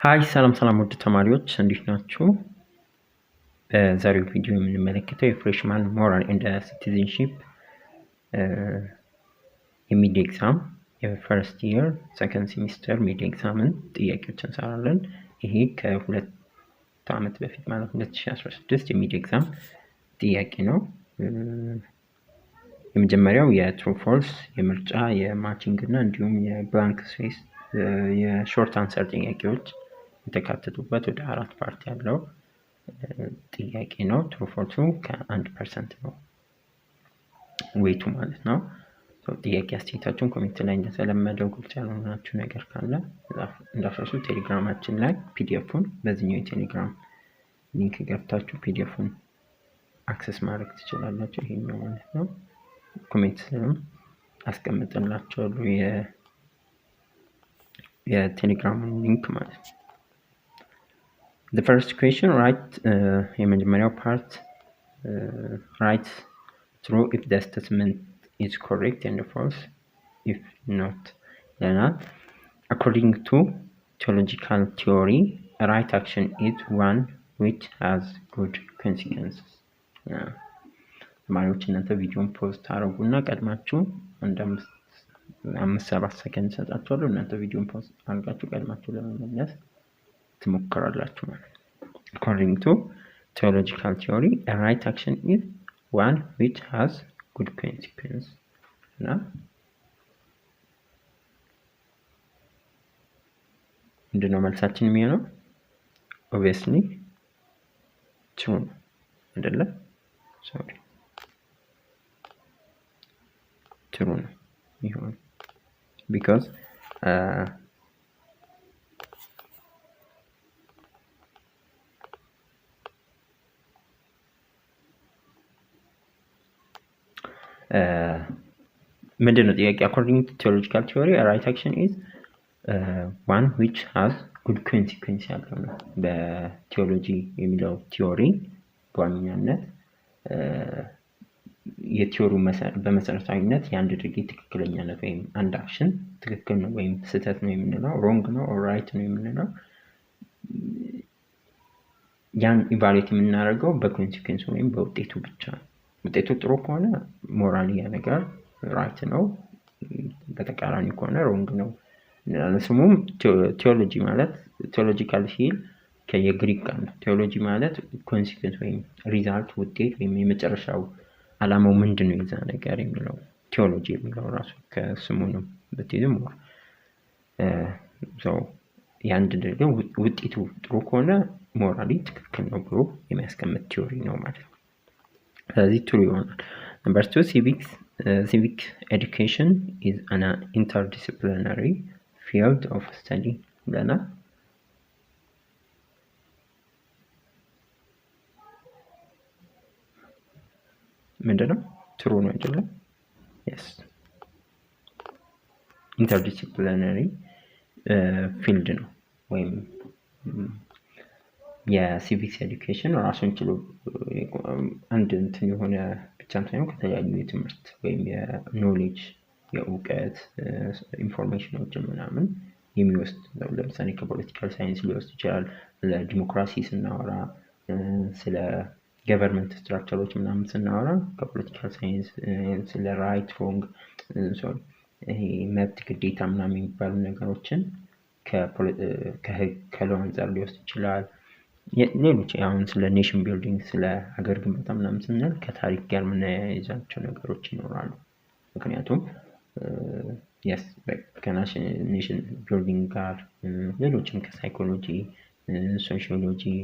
Hi ሰላም ሰላም ውድ ተማሪዎች እንዴት ናችሁ? በዛሬው ቪዲዮ የምንመለከተው የ freshman moral and citizenship የ mid exam የ first year second semester mid exam ን ጥያቄዎች እንሰራለን። ይሄ ከሁለት ዓመት በፊት ማለት 2016 የ mid exam ጥያቄ ነው። የመጀመሪያው የ true false የምርጫ የ matching እና እንዲሁም የ blank space የ short answer ጥያቄዎች የተካተቱበት ወደ አራት part ያለው ጥያቄ ነው። True false ኡ ከ1% ነው weight ኡ ማለት ነው። ጥያቄ አስተያየታችሁን comment ላይ እንደተለመደው ግልጽ ያልሆናችሁ ነገር ካለ እንዳትረሱ። ቴሌግራማችን ላይ PDF ኡን በዚህኛው የቴሌግራም link ገብታችሁ PDF ኡን access ማድረግ ትችላላችሁ። ይሄኛው ማለት ነው። Comment ስርም አስቀምጥላችኋለሁ የቴሌግራሙን link ማለት ነው። The first question, write የመጀመሪያው part, write true if the statement is correct and false if not ይለናል። According to teleological theory, right action is one which has good consequences. ተማሪዎች እናንተ ቪዲዮን pause ታደርጉና ቀድማችሁ አንድ 5-7 ሰከንድ ሰጣችኋለሁ። እናንተ ቪዲዮን pause አድርጋችሁ ቀድማችሁ ለመመለስ ትሞክራላችሁ ማለት ነው። According to teleological theory, a right action is one which has good consequence እና ምንድነው መልሳችን የሚሆነው? Obviously true ነው አይደለ? Sorry, true ነው የሚሆነው because ምንድን ነው ጥያቄ? According to teleological theory, right action is one which has good consequence ያለው ነው። በቴዎሎጂ የሚለው theory በዋነኛነት የ theory ው በመሰረታዊነት የአንድ ድርጊት ትክክለኛነት ወይም አንድ action ትክክል ነው ወይም ስህተት ነው የምንለው፣ wrong ነው or right ነው የምንለው፣ ያን evaluate የምናደርገው በ consequence ወይም በውጤቱ ብቻ ነው። ውጤቱ ጥሩ ከሆነ morally ያ ነገር right ነው፣ በተቃራኒ ከሆነ wrong ነው እንላለን። ስሙም ቴዎሎጂ ማለት teleological ሲል የግሪክ ቃል ነው። ቴዎሎጂ ማለት consequence ወይም result፣ ውጤት ወይም የመጨረሻው አላማው ምንድን ነው የዛ ነገር የሚለው ቴዎሎጂ የሚለው ራሱ ከስሙ ነው ብትይዙ more የአንድ ነገር ውጤቱ ጥሩ ከሆነ morally ትክክል ነው ብሎ የሚያስቀምጥ theory ነው ማለት ነው። ስለዚህ true ይሆናል። Number two, civic education is an interdisciplinary field of study ብለናል። ምንድነው? True ነው አይደለም? Yes, interdisciplinary field ነው ወይም የ civics education ራሱን ችሎ አንድ እንትን የሆነ ብቻም ሳይሆን ከተለያዩ የትምህርት ወይም የ knowledge የእውቀት information ኦችን ምናምን የሚወስድ ነው። ለምሳሌ ከ political science ሊወስድ ይችላል። ስለ ዲሞክራሲ ስናወራ፣ ስለ government structure ኦች ምናምን ስናወራ ከ political science፣ ስለ right wrong፣ sorry፣ ይሄ መብት ግዴታ ምናምን የሚባሉ ነገሮችን ከህግ ከ law አንጻር ሊወስድ ይችላል። ሌሎች አሁን ስለ nation building፣ ስለ ሀገር ግንባታ ምናምን ስንል ከታሪክ ጋር የምናያይዛቸው ነገሮች ይኖራሉ። ምክንያቱም yes ከ nation building ጋር ሌሎችም ከ psychology፣ sociology፣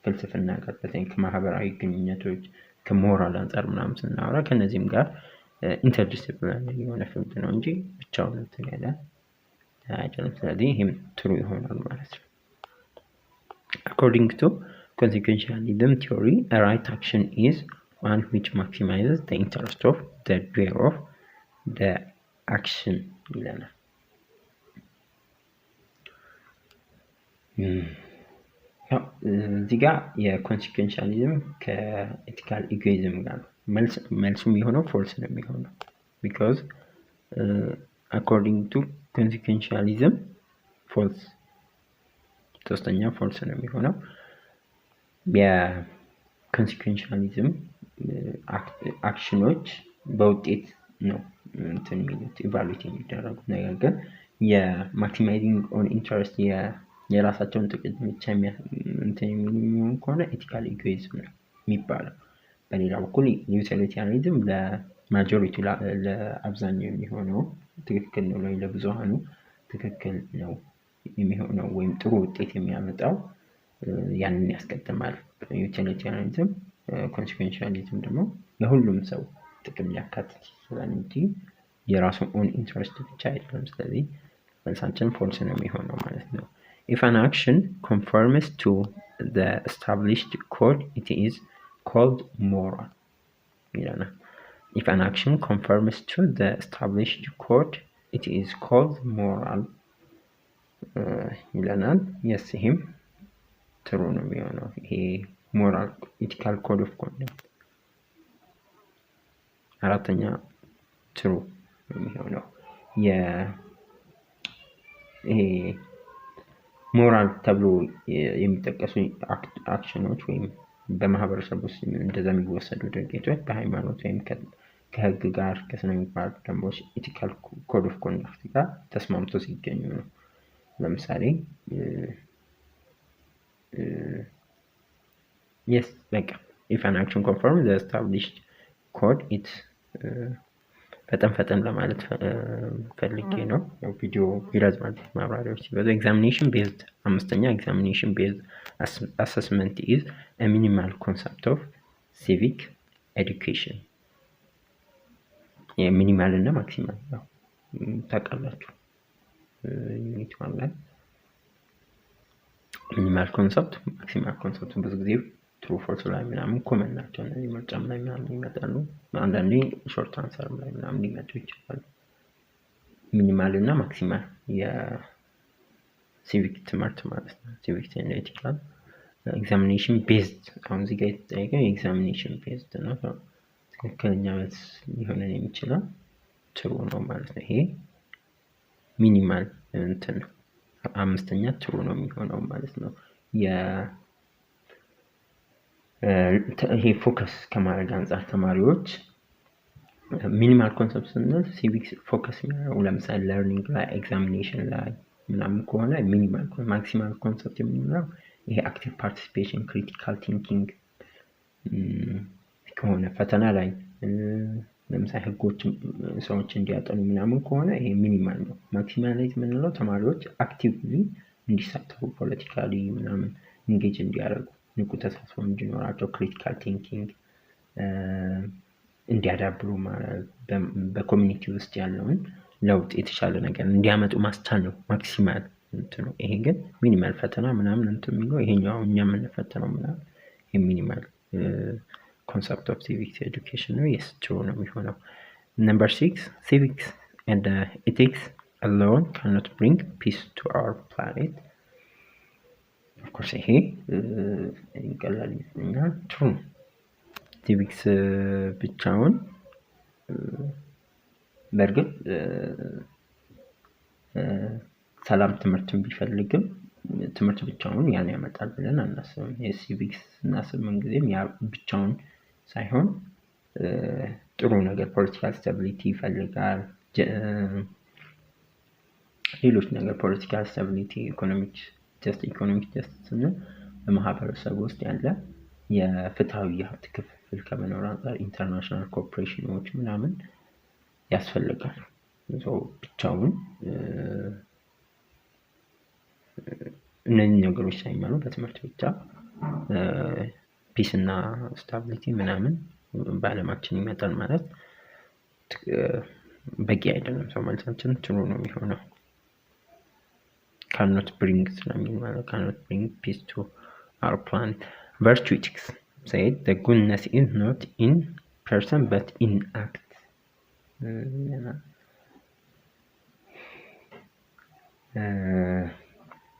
ፍልስፍና ጋር፣ በተለይ ከማህበራዊ ግንኙነቶች ከሞራል አንጻር ምናምን ስናወራ ከእነዚህም ጋር interdisciplinary የሆነ field ነው እንጂ ብቻውን እንትን ያለ አይደለም። ስለዚህ ይህም true ይሆናል ማለት ነው። According to consequentialism theory, a right action is one which maximizes the interest of the doer of the action ይለናል። እዚህ ጋር የ consequentialism ከ ethical egoism ጋር ነው። መልሱ የሚሆነው false ነው የሚሆነው because according to consequentialism false. ሶስተኛ false ነው የሚሆነው። የ consequentialism action ኖች በውጤት ነው እንትን የሚሉት evaluate የሚደረጉት። ነገር ግን የ maximizing own interest የራሳቸውን ጥቅም ብቻ እንትን የሚሉ የሚሆን ከሆነ ethical egoism ነው የሚባለው። በሌላ በኩል utilitarianism ለ majority ለአብዛኛው የሚሆነው ትክክል ነው ወይ ለብዙሃኑ ትክክል ነው የሚሆነው ወይም ጥሩ ውጤት የሚያመጣው ያንን ያስቀድማል። Utilitarianism። Consequentialism ደግሞ ለሁሉም ሰው ጥቅም ሊያካትት ይችላል እንጂ የራሱን own interest ብቻ አይደለም። ስለዚህ መልሳችን false ነው የሚሆነው ማለት ነው። If an action conforms to the established code, it is called moral ይለናል። If an action conforms to the established code, it is called moral ይለናል። Yes፣ ይሄም true ነው የሚሆነው። ይሄ moral ethical code of conduct አራተኛ true የሚሆነው። ይሄ ሞራል ተብሎ የሚጠቀሱ action ኖች ወይም በማህበረሰብ ውስጥ እንደዛ የሚወሰዱ ድርጊቶች በሃይማኖት ወይም ከህግ ጋር ከስነ ምግባር ደንቦች ethical code of conduct ጋር ተስማምቶ ሲገኙ ነው። ለምሳሌ yes፣ በቃ if an action conform the established code it ፈጠን ፈጠን ለማለት ፈልጌ ነው። ያው ቪዲዮ ይረዝማል ማብራሪያዎች ሲበዙ። Examination based፣ አምስተኛ፣ examination based assessment is minimal concept of civic education። የ minimal እና maximal ያው ታውቃላችሁ unit 1 ላይ minimal concept፣ maximal concept ብዙ ጊዜ true false ላይ ምናምን common ናቸው። እነዚህ ምርጫም ላይ ምናምን ይመጣሉ። አንዳንዴ short answer ም ላይ ምናምን ሊመጡ ይችላሉ። Minimal እና maximal የሲቪክ ትምህርት ማለት ነው። Civic ethical examination based፣ አሁን እዚህ ጋር የተጠየቀው የ examination based ነው። ትክክለኛ መልስ ሊሆነን የሚችለው true ነው ማለት ነው። ይሄ minimal እንትን ነው። አምስተኛ true ነው የሚሆነው ማለት ነው። ይሄ focus ከማድረግ አንጻር ተማሪዎች minimal concept ስንል civics focus የሚያደርጉ ለምሳሌ learning ላይ፣ examination ላይ ምናምን ከሆነ minimal። Maximal concept የምንለው ይሄ active participation፣ critical thinking ከሆነ፣ ፈተና ላይ ለምሳሌ ህጎች ሰዎች እንዲያጠኑ ምናምን ከሆነ ይሄ minimal ነው። Maximalize የምንለው ተማሪዎች actively እንዲሳተፉ፣ politically ምናምን engage እንዲያደርጉ፣ ንቁ ተሳትፎ እንዲኖራቸው፣ critical thinking እንዲያዳብሩ ማድረግ፣ በ community ውስጥ ያለውን ለውጥ የተሻለ ነገር እንዲያመጡ ማስቻል ነው maximal እንትኑ። ይሄ ግን minimal ፈተና ምናምን እንትን የሚለው ይሄኛው እኛ የምንፈተነው ምናምን የ minimal concept of civics education ነው። Yes፣ true ነው የሚሆነው። Number 6፣ ሲቪክስ and ethics alone cannot bring peace to our planet። Of course ይሄ ቀላል ይመስለኛል። True። Civics ብቻውን በእርግጥ ሰላም ትምህርትን ቢፈልግም ትምህርት ብቻውን ያን ያመጣል ብለን አናስብም። የ civics ስናስብ ምን ጊዜም ያ ብቻውን ሳይሆን ጥሩ ነገር political stability ይፈልጋል። ሌሎች ነገር political stability፣ economic justice ስንል በማህበረሰቡ ውስጥ ያለ የፍትሃዊ የሀብት ክፍፍል ከመኖር አንፃር international cooperation ኖች ምናምን ያስፈልጋል። ብቻውን እነዚህ ነገሮች ሳይሟሉ በትምህርት ብቻ peace እና stability ምናምን በአለማችን ይመጣል ማለት በቂ አይደለም። So መልሳችን true ነው የሚሆነው። ካኖት ብሪንግ ስለሚል ማለት ካኖት ብሪንግ ፒስ ቱ አወር ፕላኔት። Virtue ethics said the goodness is not in person but in act።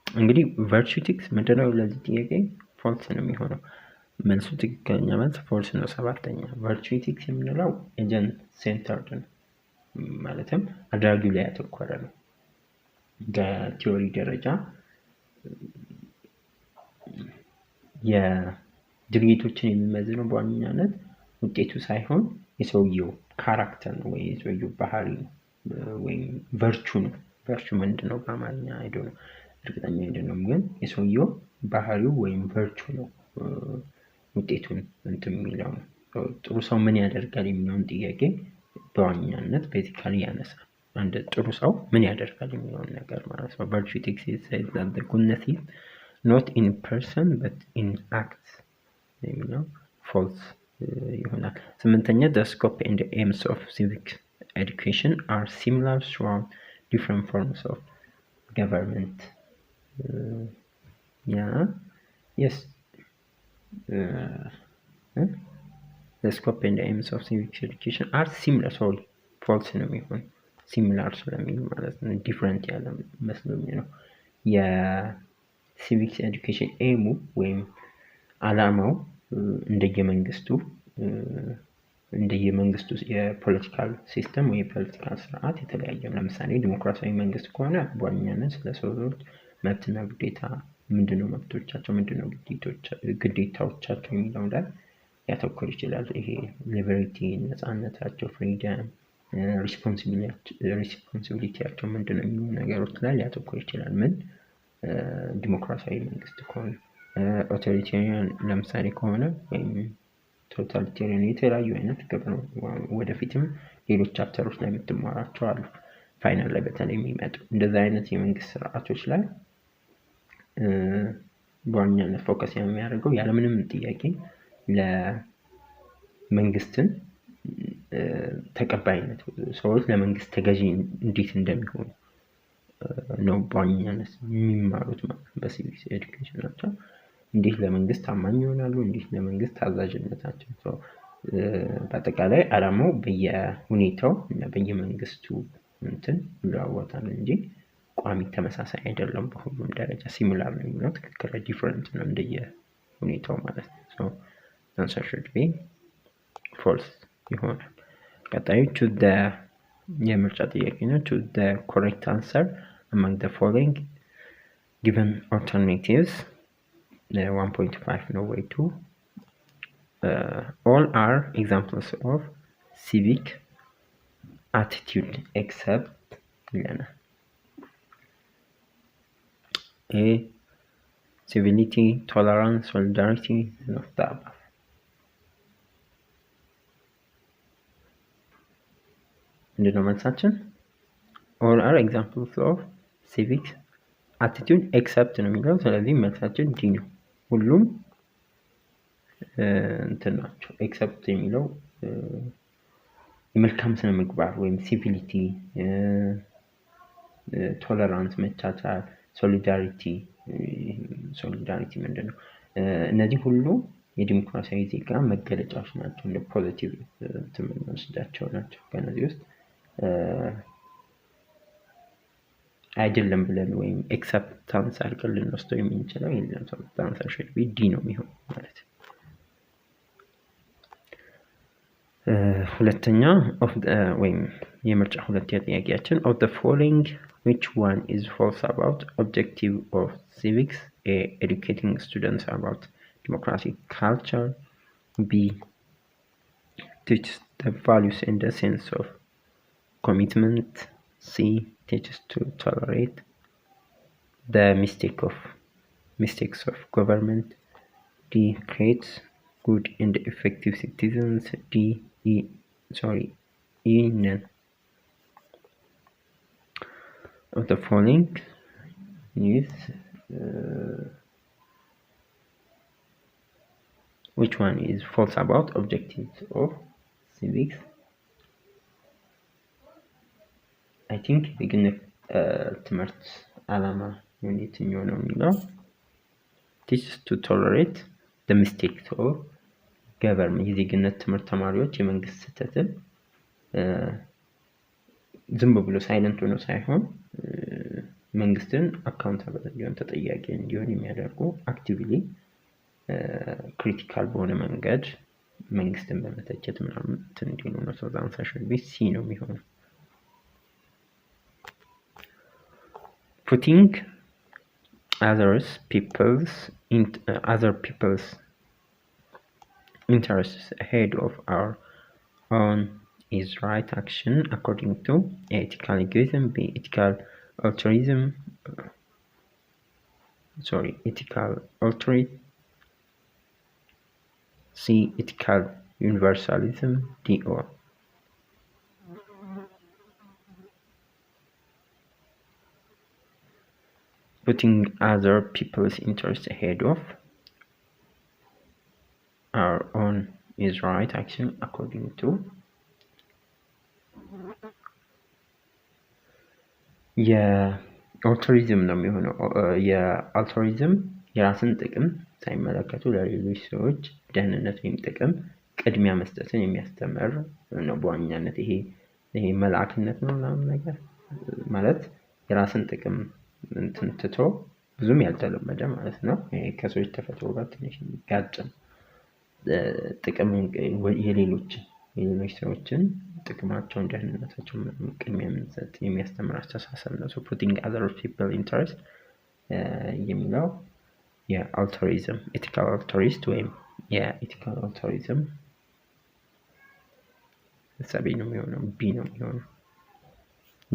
እንግዲህ virtue ethics ምንድነው? ለዚህ ጥያቄ false ነው የሚሆነው። መልሱ ትክክለኛ መልስ false ነው። ሰባተኛ virtue ethics የምንለው agent centered ነው፣ ማለትም አድራጊው ላይ ያተኮረ ነው። በ theory ደረጃ የድርጊቶችን የሚመዝነው በዋነኛነት ውጤቱ ሳይሆን የሰውየው character ነው ወይ የሰውየው ባህሪ ነው ወይም virtue ነው። Virtue ምንድን ነው በአማርኛ? አይዶ ነው፣ እርግጠኛ አይደለሁም። ግን የሰውየው ባህሪው ወይም virtue ነው ውጤቱን እንትን የሚለው ነው። ጥሩ ሰው ምን ያደርጋል የሚለውን ጥያቄ በዋነኛነት basically ያነሳል። አንድ ጥሩ ሰው ምን ያደርጋል የሚለውን ነገር ማለት ነው። Virtue ethics says that the goodness is not in person but in acts የሚለው false ይሆናል። ስምንተኛ፣ the scope and aims of civic education are similar throughout different forms of government. Yeah, yes, the scope and aims of civic education are similar, sorry, false ነው የሚሆን፣ similar ስለሚል ማለት ነው። Different ያለ መስሎኝ ነው። የ civics education aim ኡ ወይም አላማው እንደየመንግስቱ የ political system ወይ የ political ስርዓት የተለያየ ነው። ለምሳሌ ዲሞክራሲያዊ መንግስት ከሆነ በዋነኛነት ስለ ሰዎች መብትና ግዴታ፣ ምንድነው መብቶቻቸው፣ ምንድነው ግዴታዎቻቸው የሚለው ላይ ሊያተኩር ይችላል። ይሄ liberty ነጻነታቸው፣ freedom፣ responsibility ያቸው ምንድነው የሚሉ ነገሮች ላይ ሊያተኩር ይችላል። ምን ዲሞክራሲያዊ መንግስት ከሆነ፣ authoritarian ለምሳሌ ከሆነ ወይም totalitarian፣ የተለያዩ አይነት ወደፊትም ሌሎች chapter ኦች ላይ የምትማራቸው አሉ። Final ላይ በተለይ የሚመጡ እንደዛ አይነት የመንግስት ስርዓቶች ላይ በዋነኛነት focus የሚያደርገው ያለምንም ጥያቄ ለመንግስትን ተቀባይነት፣ ሰዎች ለመንግስት ተገዢ እንዴት እንደሚሆኑ ነው በዋነኛነት የሚማሩት ማለት ነው። በ civics education ኣቸው እንዴት ለመንግስት ታማኝ ይሆናሉ፣ እንዴት ለመንግስት ታዛዥነታቸው፣ በአጠቃላይ አላማው በየሁኔታው እና በየመንግስቱ እንትን ይለዋወጣል እንጂ ቋሚ ተመሳሳይ አይደለም። በሁሉም ደረጃ similar ነው የሚለው ትክክል፣ different ነው እንደየ ሁኔታው ማለት ነው። Answer should be false ይሆናል። ቀጣዩ choose the የምርጫ ጥያቄ ነው። Choose the correct answer among the following given alternatives. 1.5 ነው ወይ 2. All are examples of civic attitude except ይለናል። A, civility, tolerance, solidarity, none of the above. ምንድነው መልሳችን? All are examples of civic attitude except ነው የሚለው። ስለዚህ መልሳችን D ነው። ሁሉም እንትን ናቸው። Except የሚለው የመልካም ስነ ምግባር ወይም civility፣ tolerance፣ መቻቻል፣ solidarity፣ solidarity ምንድን ነው? እነዚህ ሁሉ የዲሞክራሲያዊ ዜጋ መገለጫዎች ናቸው። እንደ positive እንትን የምንወስዳቸው ናቸው። ከነዚህ ውስጥ አይደለም ብለን ወይም acceptance አድርገን ልንወስደው የምንችለው የለም። Answer should be D ነው የሚሆነው ማለት ነው። ሁለተኛ ወይም የምርጫ ሁለተኛ ጥያቄያችን፣ of the following, which one is false about objective of civics? A, educating students about democratic culture. B, teaches the values and the sense of commitment. C, teaches to tolerate the mistakes of government. D, creates good and effective citizens. D, E, sorry, E, none of the following is which one is false about objectives of civics? I think የግንፍ ትምህርት ዓላማ የትኛው ነው የሚለው teaches to tolerate the mistakes of government። የዜግነት ትምህርት ተማሪዎች የመንግስት ስህተትን ዝም ብሎ silent ሆኖ ሳይሆን መንግስትን accountable እንዲሆን፣ ተጠያቂ እንዲሆን የሚያደርጉ፣ actively critical በሆነ መንገድ መንግስትን በመተቸት ምናምን እንትን እንዲሉ ነው። So answer should be C ነው የሚሆነው። Putting others people's other people's interests ahead of our own is right action according to A. Ethical egoism, B. Ethical altruism, sorry, ethical altruism, C. Ethical universalism, D. All. Putting other people's interests ahead of our own is right action according to የ altruism ነው የሚሆነው። የ altruism የራስን ጥቅም ሳይመለከቱ ለሌሎች ሰዎች ደህንነት ወይም ጥቅም ቅድሚያ መስጠትን የሚያስተምር ነው። በዋነኛነት ይሄ መልአክነት ነው ምናምን ነገር ማለት የራስን ጥቅም እንትን ትቶ ብዙም ያልተለመደ ማለት ነው። ይሄ ከሰዎች ተፈጥሮ ጋር ትንሽ የሚጋጭ ነው። ጥቅም የሌሎች ሰዎችን ጥቅማቸውን፣ ደህንነታቸውን ቅድሚያ የምንሰጥ የሚያስተምር አስተሳሰብ ነው። So putting other people interest የሚለው የ altruism ethical altruist ወይም የ ethical altruism እሳቤ ነው የሚሆነው፣ B ነው የሚሆነው።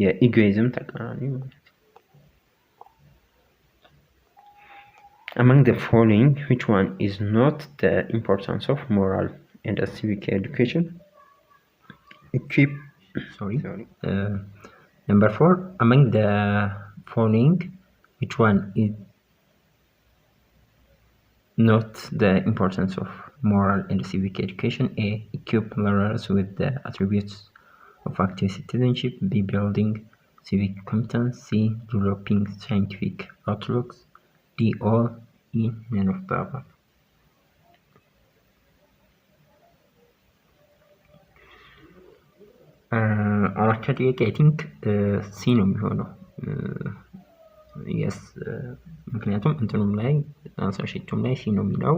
የ egoism ተቃራኒ ማለት ነው። Among the following, which one is not the importance of moral and civic education? Equip, sorry. Number four, among the following, which one is not the importance of moral and civic education? A. Equip learners with the attributes of active citizenship. B. Building civic competence. C. Developing scientific outlooks. D. All. E. None of the above. አራተኛ ጥያቄ I think C ነው የሚሆነው። Yes፣ ምክንያቱም እንትኑም ላይ answer sheet ኡም ላይ C ነው የሚለው።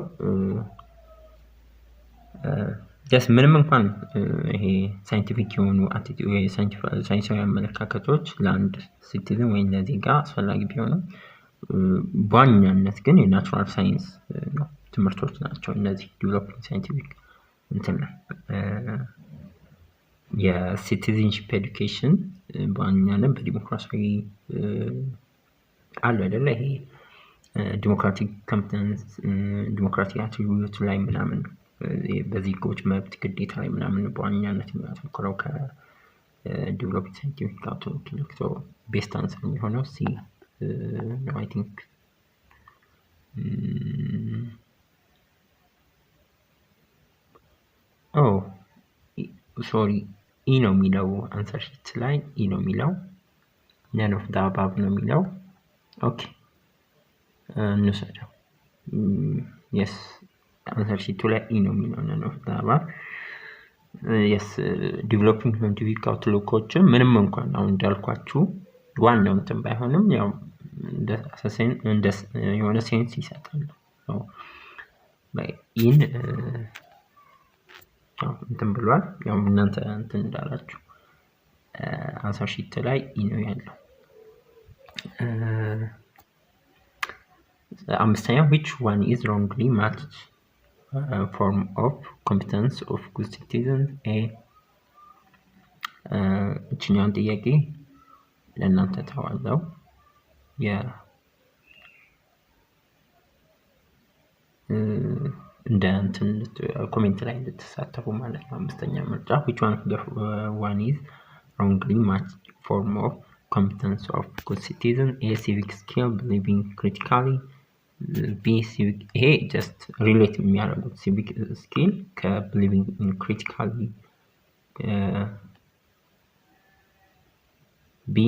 Just ምንም እንኳን ይሄ scientific የሆኑ ሳይንሳዊ አመለካከቶች ለአንድ citizen ወይም ለዜጋ አስፈላጊ ቢሆንም በዋነኛነት ግን የ natural science ነው ትምህርቶች ናቸው እነዚህ developing scientific እንትን ላይ። የ citizenship education በዋነኛነት በዲሞክራሲያዊ አሉ አይደለ ይሄ democratic competence፣ democratic attribute ላይ ምናምን ነው፣ በዜጎች መብት ግዴታ ላይ ምናምን በዋነኛነት የሚያተኩረው ከ developing scientific outlook ይልቅ። Best answer የሚሆነው C ነው I think። Oh, sorry, E ነው የሚለው። Answer sheet ላይ E ነው የሚለው፣ none of the above ነው የሚለው። Okay፣ እንውሰደው። Yes፣ answer sheet ኡ ላይ E ነው የሚለው፣ none of the above። Yes፣ developing scientific outlook ኦችን ምንም እንኳን አሁን እንዳልኳችሁ ዋናው እንትን ባይሆንም ያው እንደ የሆነ sense ይሰጣል። ይህን እንትን ብሏል። ያው እናንተ እንትን እንዳላችሁ answer sheet ላይ E ነው ያለው። አምስተኛው፣ which one is wrongly matched form of competence of good citizen? A እችኛዋን ጥያቄ ለእናንተ ተዋለው እንደ እንትን comment ላይ እንድትሳተፉ ማለት ነው። አምስተኛ ምርጫ፣ which one of the one is wrongly matched form of competence of good citizen? A, civic skill, believing critically. B, civic ይሄ just relate የሚያደርጉት civic skill ከ believing critically። B,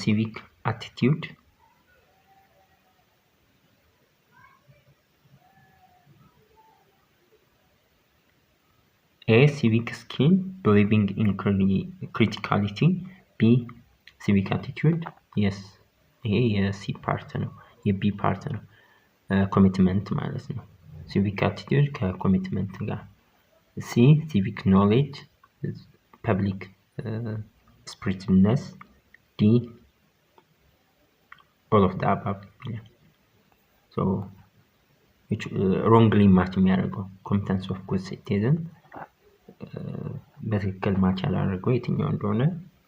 civic attitude. A, civic skill, believing in criticality. B, civic attitude. Yes፣ ይሄ የ C part ነው፣ የ B part ነው፣ commitment ማለት ነው። Civic attitude ከ commitment ጋር። C, civic knowledge, public spiritedness. D, all of the above. So Wrongly match የሚያደርገው competence of good citizen በትክክል match ያላደረገው የትኛው እንደሆነ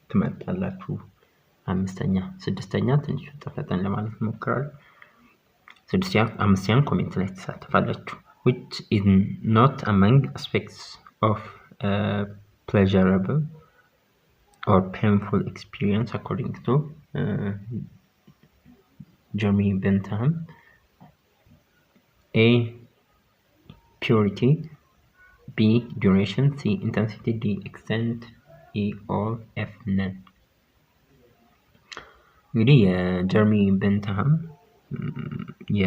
ትመርጣላችሁ። አምስተኛ፣ ስድስተኛ ትንሽ ፈጠን ለማለት እሞክራለሁ። ስድስተኛ፣ አምስተኛን comment ላይ ትሳተፋላችሁ። Which is not among aspects of pleasurable or painful experience according to Jeremy Bentham? A, purity, B, duration, C, intensity, D, extent, E, all, F, none። እንግዲህ የጀርሚ ቤንትሃም የ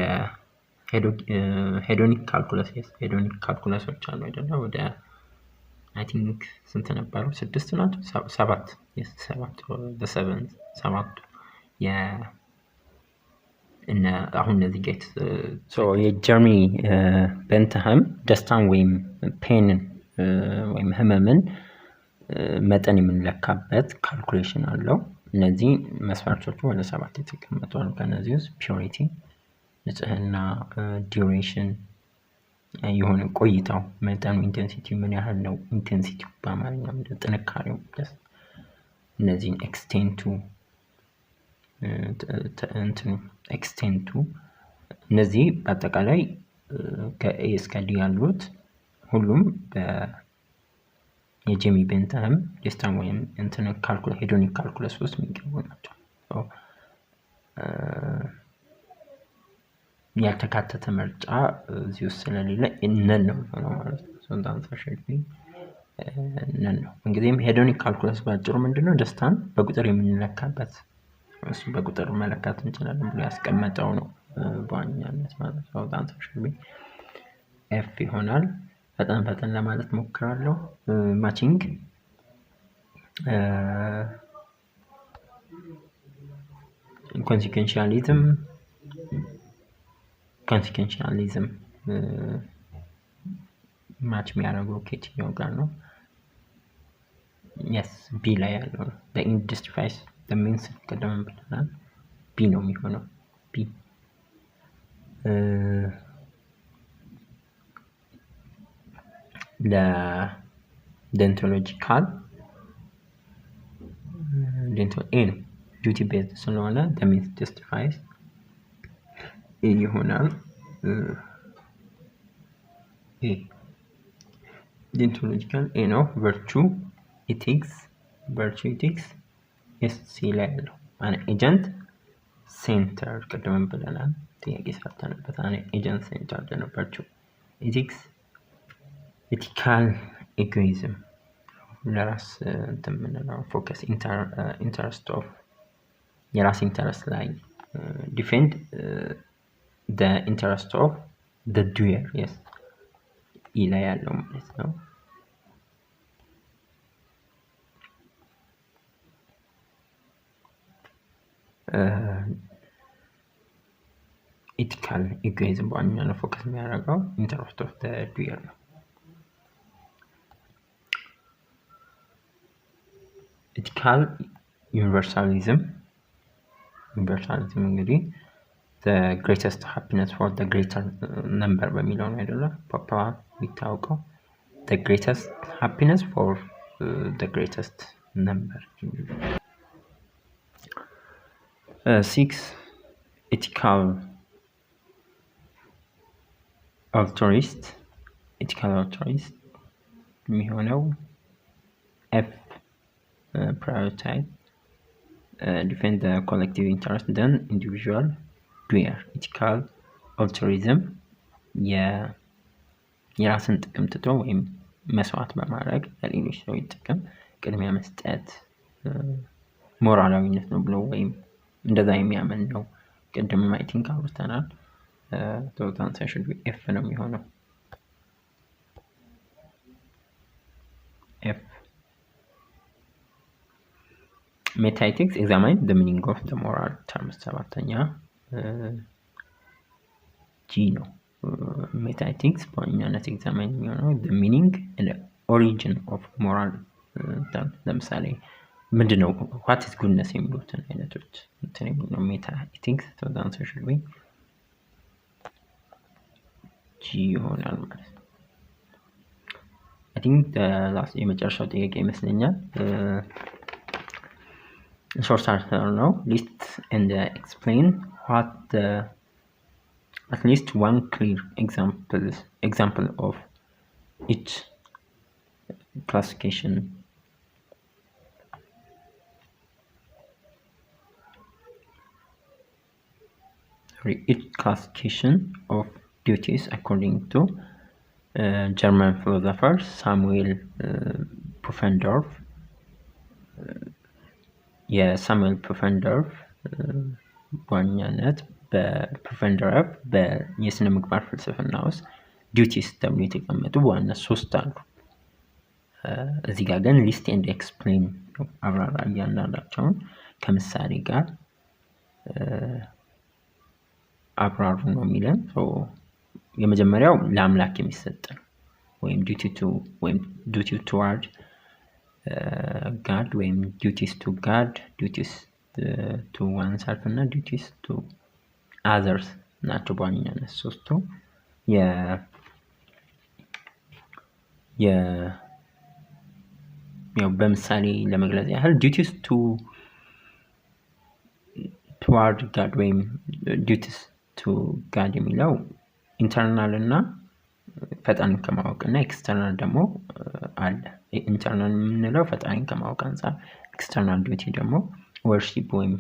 hedonic calculus፣ hedonic calculus ኦች አሉ አይደለ? ወደ I think ስንት ነበሩ? ስድስት ናቸው? ሰባት፣ ሰባት፣ በ seven፣ ሰባቱ አሁን እነዚህ ጌት የጀርሚ ቤንትሃም ደስታን ወይም pain ን ወይም ህመምን መጠን የምንለካበት calculation አለው። እነዚህ መስፈርቶቹ ወደ ሰባት የተቀመጡ አሉ። ከእነዚህ ውስጥ purity ንጽህና፣ duration የሆነ ቆይታው መጠኑ፣ intensity ምን ያህል ነው? Intensity ው በአማርኛ ምንድነው? ጥንካሬው፣ እነዚህን extent ኡ፣ እንትኑ extent ኡ፣ እነዚህ በአጠቃላይ ከ A እስከ D ያሉት ሁሉም የጄሚ ቤንተም ደስታን ወይም እንትን hedonic calculus ውስጥ የሚገቡ ናቸው። ያልተካተተ ምርጫ እዚህ ውስጥ ስለሌለ none ነው የሚሆነው ማለት ነው። So the answer should be none ነው። እንግዲህም hedonic calculus ባጭሩ ምንድነው? ደስታን በቁጥር የምንለካበት፣ እሱ በቁጥር መለካት እንችላለን ብሎ ያስቀመጠው ነው በዋነኛነት ማለት ነው። The answer should be F ይሆናል። ፈጠን ፈጠን ለማለት ሞክራለሁ። Matching consequentialism፣ consequentialism match የሚያደርገው ከየትኛው ጋር ነው? Yes, B ላይ ያለው ነው። End justifies means ቅድም ብለናል። B ነው የሚሆነው፣ B። ለ deontological A ነው፣ duty based ስለሆነ means justifies A ይሆናል። A deontological A ነው። Virtue ethics፣ virtue ethics S C ላይ ያለው agent center፣ ቅድምም ብለናል፣ ጥያቄ ሰርተንበት፣ agent center ነው virtue ethics። Ethical egoism ለራስ እንትን የምንለው focus interest of የራስ interest ላይ defend interest of doer፣ yes, E ላይ ያለው ማለት ነው። Ethical egoism በዋነኛነት focus የሚያደርገው interest of doer ነው። Ethical universalism፣ universalism እንግዲህ greatest happiness for greater number በሚለው ነው አይደለ? Popular የሚታወቀው greatest happiness for greatest number። Six, ethical altruist፣ ethical altruist የሚሆነው F, prioritize, defend the collective interest than individual doer። Ethical altruism የራስን ጥቅም ትቶ ወይም መስዋዕት በማድረግ ለሌሎች ሰዎች ጥቅም ቅድሚያ መስጠት ሞራላዊነት ነው ብሎ ወይም እንደዛ የሚያምን ነው። ቅድም I think አውርተናል። Answer should be F ነው የሚሆነው። F። Metaethics examine the meaning of the moral terms፣ ሰባተኛ G ነው። Metaethics በዋነኛነት examine የሚሆነው the meaning origin of moral term፣ ለምሳሌ ምንድን ነው፣ what is goodness የሚሉትን አይነቶች እንትን የሚል ነው metaethics። So the answer should be G ይሆናል ማለት ነው። I think የመጨረሻው ጥያቄ ይመስለኛል። Short answer ነው። List and explain what at least one clear example of each classification, sorry, each classification of duties according to German philosopher Samuel Pufendorf. የሳሙኤል ፑፈንዶርፍ በዋነኛነት በፑፈንዶርፍ የስነ ምግባር ፍልስፍና ውስጥ duties ተብሎ የተቀመጡ በዋና ሶስት አሉ። እዚህ ጋር ግን list and explain አብራራ፣ እያንዳንዳቸውን ከምሳሌ ጋር አብራሩ ነው የሚለን። የመጀመሪያው ለአምላክ የሚሰጥ ነው ወይም duty to ወይም duty toward God ወይም duties to God፣ duties to oneself እና duties to others ናቸው በዋነኛነት ሶስቱ። የ ያው በምሳሌ ለመግለጽ ያህል duties to toward God ወይም duties to God የሚለው internal እና ፈጣሪን ከማወቅ እና external ደግሞ አለ። Internal የምንለው ፈጣሪን ከማወቅ አንፃር፣ external duty ደግሞ worship ወይም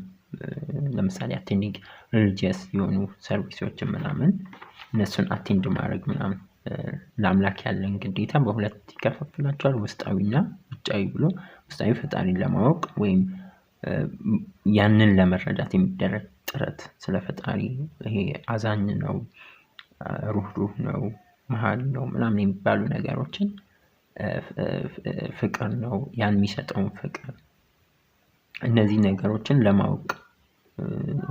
ለምሳሌ attending religious የሆኑ service ኦችን ምናምን እነሱን attend ማድረግ ምናምን። ለአምላክ ያለን ግዴታ በሁለት ይከፋፍላቸዋል፣ ውስጣዊና ውጫዊ ብሎ። ውስጣዊ ፈጣሪን ለማወቅ ወይም ያንን ለመረዳት የሚደረግ ጥረት፣ ስለ ፈጣሪ ይሄ አዛኝ ነው፣ ሩህሩህ ነው፣ መሃሪ ነው ምናምን የሚባሉ ነገሮችን፣ ፍቅር ነው፣ ያን የሚሰጠውን ፍቅር፣ እነዚህ ነገሮችን ለማወቅ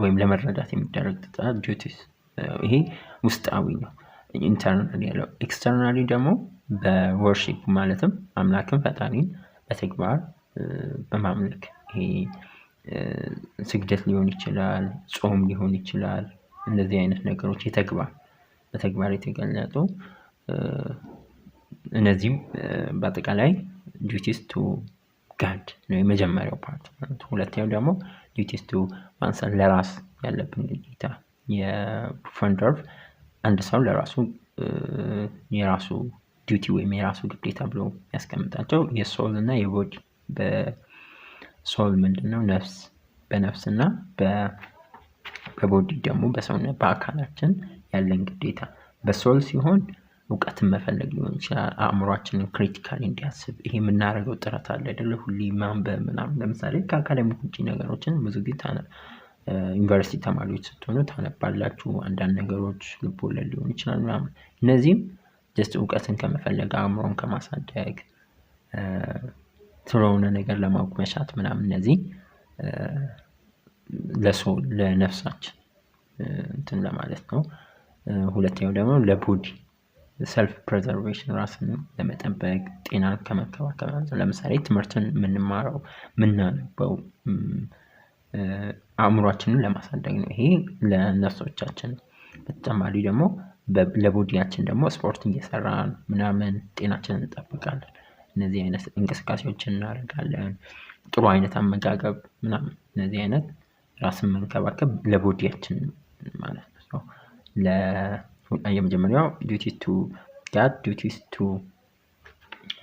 ወይም ለመረዳት የሚደረግ ጥረት duties፣ ይሄ ውስጣዊ ነው internal ያለው። Externally ደግሞ በ worship ማለትም አምላክን ፈጣሪን በተግባር በማምለክ፣ ይሄ ስግደት ሊሆን ይችላል፣ ጾም ሊሆን ይችላል። እንደዚህ አይነት ነገሮች የተግባር በተግባር የተገለጡ እነዚህም በአጠቃላይ duties to God ነው የመጀመሪያው part ማለት ነው። ሁለተኛው ደግሞ duties to oneself፣ ለራስ ያለብን ግዴታ። የፑፈንዶርፍ አንድ ሰው ለራሱ የራሱ duty ወይም የራሱ ግዴታ ብሎ ያስቀምጣቸው የ soul እና የ body፣ በ soul ምንድን ነው? ነፍስ፣ በነፍስ እና በ body ደግሞ በሰውነት በአካላችን ያለን ግዴታ። በ soul ሲሆን እውቀትን መፈለግ ሊሆን ይችላል። አእምሯችንን critically እንዲያስብ ይሄ የምናደርገው ጥረት አለ አይደለ? ሁሌ ማንበብ ምናምን፣ ለምሳሌ ከ academic ውጪ ነገሮችን ብዙ ጊዜ ዩኒቨርሲቲ ተማሪዎች ስትሆኑ ታነባላችሁ። አንዳንድ ነገሮች ልቦለድ ሊሆን ይችላል ምናምን። እነዚህም just እውቀትን ከመፈለግ፣ አእምሮን ከማሳደግ፣ ስለሆነ ነገር ለማወቅ መሻት ምናምን፣ እነዚህ ለ soul ለነፍሳችን እንትን ለማለት ነው። ሁለተኛው ደግሞ ለ body self preservation፣ ራስን ለመጠበቅ፣ ጤናን ከመከባከብ አንፃር፣ ለምሳሌ ትምህርትን የምንማረው የምናነበው አእምሯችንን ለማሳደግ ነው። ይሄ ለነፍሶቻችን ነው። በተጨማሪ ደግሞ ለ body ያችን ደግሞ ስፖርት እየሰራን ምናምን ጤናችንን እንጠብቃለን። እነዚህ አይነት እንቅስቃሴዎችን እናደርጋለን። ጥሩ አይነት አመጋገብ ምናምን፣ እነዚህ አይነት ራስን መንከባከብ ለ body ያችን ማለት ነው። የመጀመሪያው duty to God፣ duties to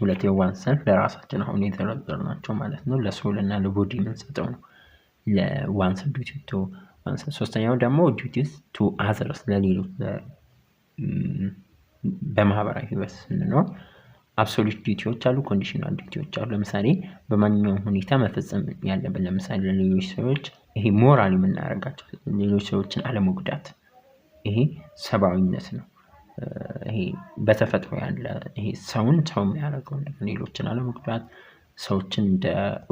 ሁለተኛው oneself ለራሳችን አሁን የዘረዘርናቸው ማለት ነው። ለ soul እና ለ body የምንሰጠው ነው። ለ oneself፣ duty to oneself። ሶስተኛው ደግሞ duties to others፣ ለሌሎች። በማህበራዊ ህይወት ስንኖር absolute duty ዎች አሉ፣ conditional duty ዎች አሉ። ለምሳሌ በማንኛውም ሁኔታ መፈጸም ያለብን፣ ለምሳሌ ለሌሎች ሰዎች ይሄ ሞራል የምናደርጋቸው ሌሎች ሰዎችን አለመጉዳት፣ ይሄ ሰብአዊነት ነው። ይሄ በተፈጥሮ ያለ፣ ይሄ ሰውን ሰው የሚያደርገው ነገር ሌሎችን አለመጉዳት፣ ሰዎችን እንደ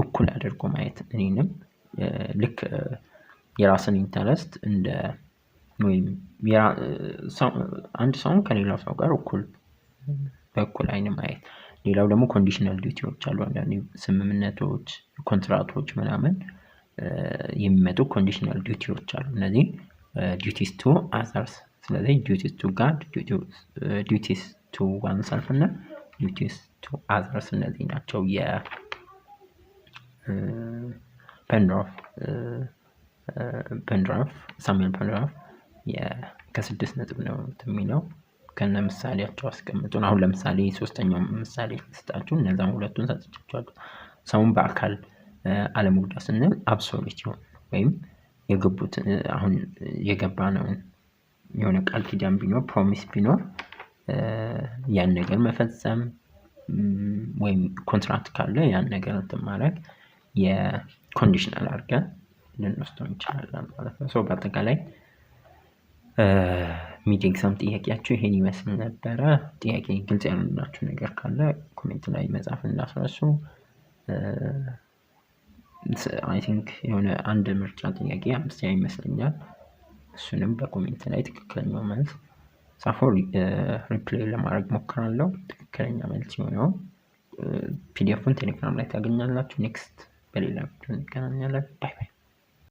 እኩል አድርጎ ማየት፣ እኔንም ልክ የራስን interest እንደ ወይም አንድ ሰውን ከሌላው ሰው ጋር እኩል በእኩል አይን ማየት። ሌላው ደግሞ conditional duty ዎች አሉ። አንዳንዴ ስምምነቶች፣ ኮንትራቶች ምናምን የሚመጡ conditional duty ዎች አሉ። እነዚህ duties to others። ስለዚህ ስለዚህ duties to God፣ duties to oneself እና duties to others እነዚህ ናቸው። የ ፐንድሮፍ ፐንድሮፍ ሳሙኤል ፐንድሮፍ ከስድስት ነጥብ ነው የሚለው። ከነ ምሳሌያቸው አስቀምጡን። አሁን ለምሳሌ ሶስተኛው ምሳሌ ስጣችሁ፣ እነዛን ሁለቱን ሰጥቻችኋለሁ። ሰውን በአካል አለመጉዳት ስንል absolute ይሆን ወይም የገቡት አሁን የገባነውን የሆነ ቃል ኪዳን ቢኖር፣ promise ቢኖር ያን ነገር መፈጸም ወይም contract ካለ ያን ነገር እንትን ማድረግ የ conditional አድርገን ልንወስደው እንችላለን ማለት ነው። So በአጠቃላይ mid exam ጥያቄያችሁ ይሄን ይመስል ነበረ። ጥያቄ ግልጽ ያልሆነላችሁ ነገር ካለ comment ላይ መጻፍ እንዳትረሱ። I think የሆነ አንድ ምርጫ ጥያቄ አምስተኛ ይመስለኛል። እሱንም በ comment ላይ ትክክለኛው መልስ ጻፉ። Reply ለማድረግ ሞክራለሁ። ትክክለኛ መልስ የሆነው PDF ኡን ቴሌግራም ላይ ታገኛላችሁ። Next በሌላ ቪዲዮ እንገናኛለን። Bye bye።